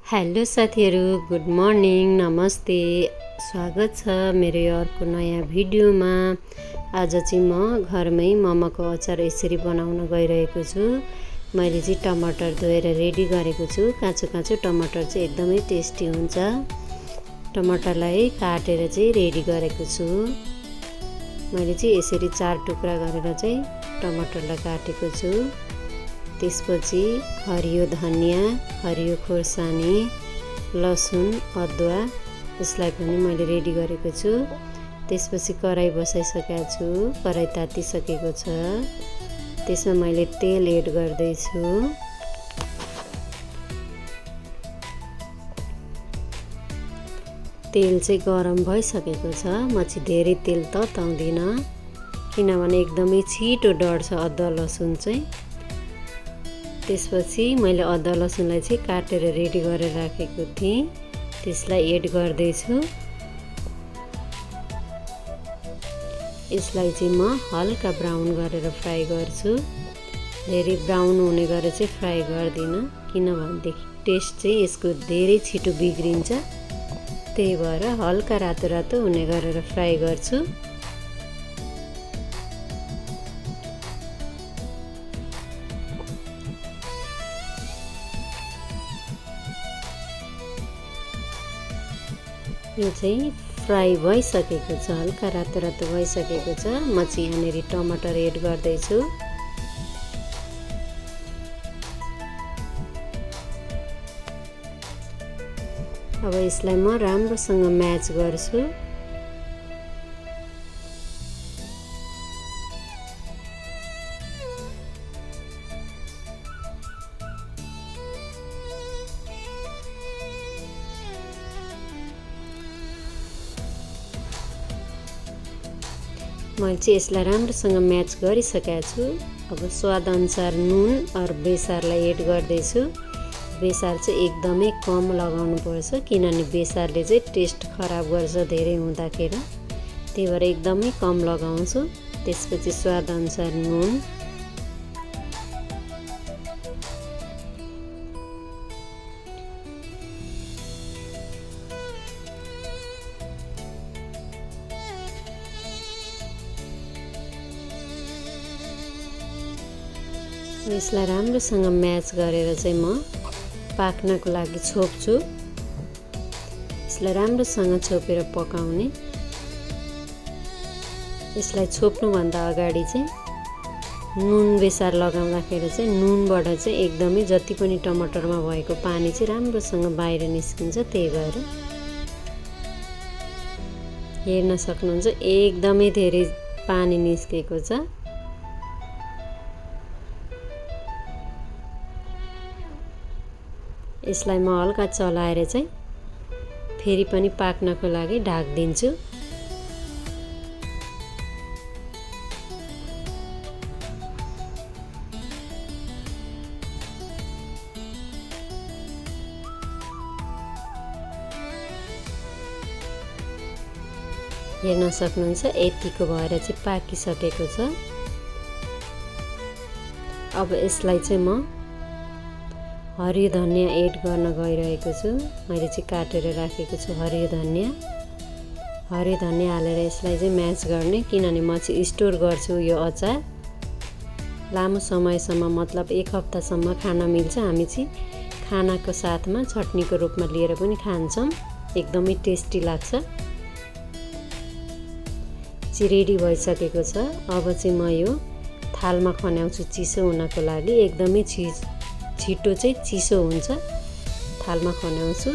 Hello साथीहरू, good morning, नमस्ते। स्वागत छ मेरो अर्को नयाँ भिडियोमा। आज चाहिँ म घरमै मोमोको अचार यसरी बनाउन गइरहेको छु। मैले चाहिँ टमाटर धोएर रेडी गरेको छु। काँचो काँचो टमाटर चाहिँ एकदमै टेस्टी हुन्छ। टमाटरलाई काटेर चाहिँ रेडी गरेको छु। मैले चाहिँ यसरी 4 टुक्रा गरेर चाहिँ टमाटरलाई काटेको छु। त्यसपछि हरियो धनिया, हरियो खोर्सानी, लसुन, अदुवा यसलाई पनि मैले रेडी गरेको छु। त्यसपछि कराई बसाइसकेको छु। कराई तातिसकेको छ। त्यसमा मैले तेल एड गर्दैछु। तेल चाहिँ गरम भइसकेको छ। म चाहिँ धेरै तेल तताउँदिनँ किनभने एकदमै छिटो डढ्छ अदुवा लसुन चाहिँ। त्यसपछि मैले अदुवा लसुनलाई चाहिँ काटेर रेडी गरेर राखेको थिएँ, त्यसलाई एड गर्दैछु। यसलाई चाहिँ म हल्का ब्राउन गरेर फ्राई गर्छु। धेरै ब्राउन हुने गरेर चाहिँ फ्राई गर्दिनँ किनभनेदेखि टेस्ट चाहिँ यसको धेरै छिटो बिग्रिन्छ। त्यही भएर हल्का रातो रातो हुने गरेर फ्राई गर्छु। यो चाहिँ फ्राई भइसकेको छ, हल्का रातो रातो भइसकेको छ। म चाहिँ यहाँनिर टमाटर एड गर्दैछु। अब यसलाई म राम्रोसँग म्याच गर्छु। मैले चाहिँ यसलाई राम्रोसँग म्याच गरिसकेको छु। अब स्वादअनुसार नुन र बेसारलाई एड गर्दैछु। बेसार चाहिँ एकदमै कम लगाउनु पर्छ किनभने बेसारले चाहिँ टेस्ट खराब गर्छ धेरै हुँदाखेरि। त्यही भएर एकदमै कम लगाउँछु। त्यसपछि स्वादअनुसार नुन, यसलाई राम्रोसँग म्याच गरेर चाहिँ म पाक्नको लागि छोप्छु। यसलाई राम्रोसँग छोपेर पकाउने। यसलाई छोप्नुभन्दा अगाडि चाहिँ नुन बेसार लगाउँदाखेरि चाहिँ नुनबाट चाहिँ एकदमै जति पनि टमाटरमा भएको पानी चाहिँ राम्रोसँग बाहिर निस्किन्छ। त्यही भएर हेर्न सक्नुहुन्छ एकदमै धेरै पानी निस्केको छ। यसलाई म हल्का चलाएर चाहिँ फेरि पनि पाक्नको लागि ढाक्दिन्छु। हेर्न सक्नुहुन्छ यतिको भएर चाहिँ पाकिसकेको छ। अब यसलाई चाहिँ म हरियो धनिया एड गर्न गइरहेको छु। मैले चाहिँ काटेर राखेको छु हरियो धनिया। हरियो धनिया हालेर यसलाई चाहिँ म्याच गर्ने किनभने म चाहिँ स्टोर गर्छु यो अचार लामो समयसम्म, मतलब 1 हप्तासम्म खान मिल्छ। हामी चाहिँ खानाको साथमा चटनीको रूपमा लिएर पनि खान्छौँ। एकदमै टेस्टी लाग्छ। चाहिँ रेडी भइसकेको छ। अब चाहिँ म यो थालमा खन्याउँछु चिसो हुनको लागि। एकदमै छिटो चाहिँ चिसो हुन्छ। थालमा खन्याउँछु।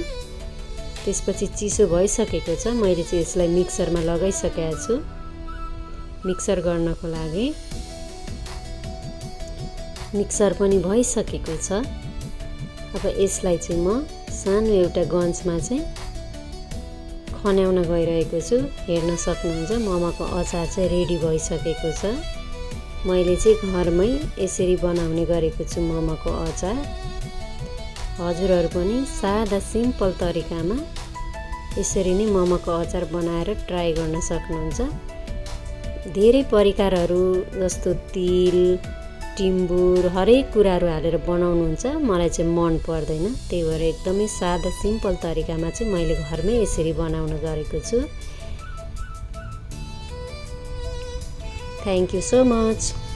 त्यसपछि चिसो भइसकेको छ। मैले चाहिँ यसलाई मिक्सरमा लगाइसकेको छु मिक्सर गर्नको लागि। मिक्सर पनि भइसकेको छ। अब यसलाई चाहिँ म सानो एउटा गन्जमा चाहिँ खन्याउन गइरहेको छु। हेर्न सक्नुहुन्छ मोमोको अचार चाहिँ रेडी भइसकेको छ। मैले चाहिँ घरमै यसरी बनाउने गरेको छु मोमोको अचार। हजुरहरू पनि सादा सिम्पल तरिकामा यसरी नै मोमोको अचार बनाएर ट्राई गर्न सक्नुहुन्छ। धेरै परिकारहरू जस्तो तिल, टिम्बुर हरेक कुराहरू हालेर बनाउनुहुन्छ मलाई चाहिँ मन पर्दैन। त्यही भएर एकदमै सादा सिम्पल तरिकामा चाहिँ मैले घरमै यसरी बनाउन गरेको छु। Thank you so much.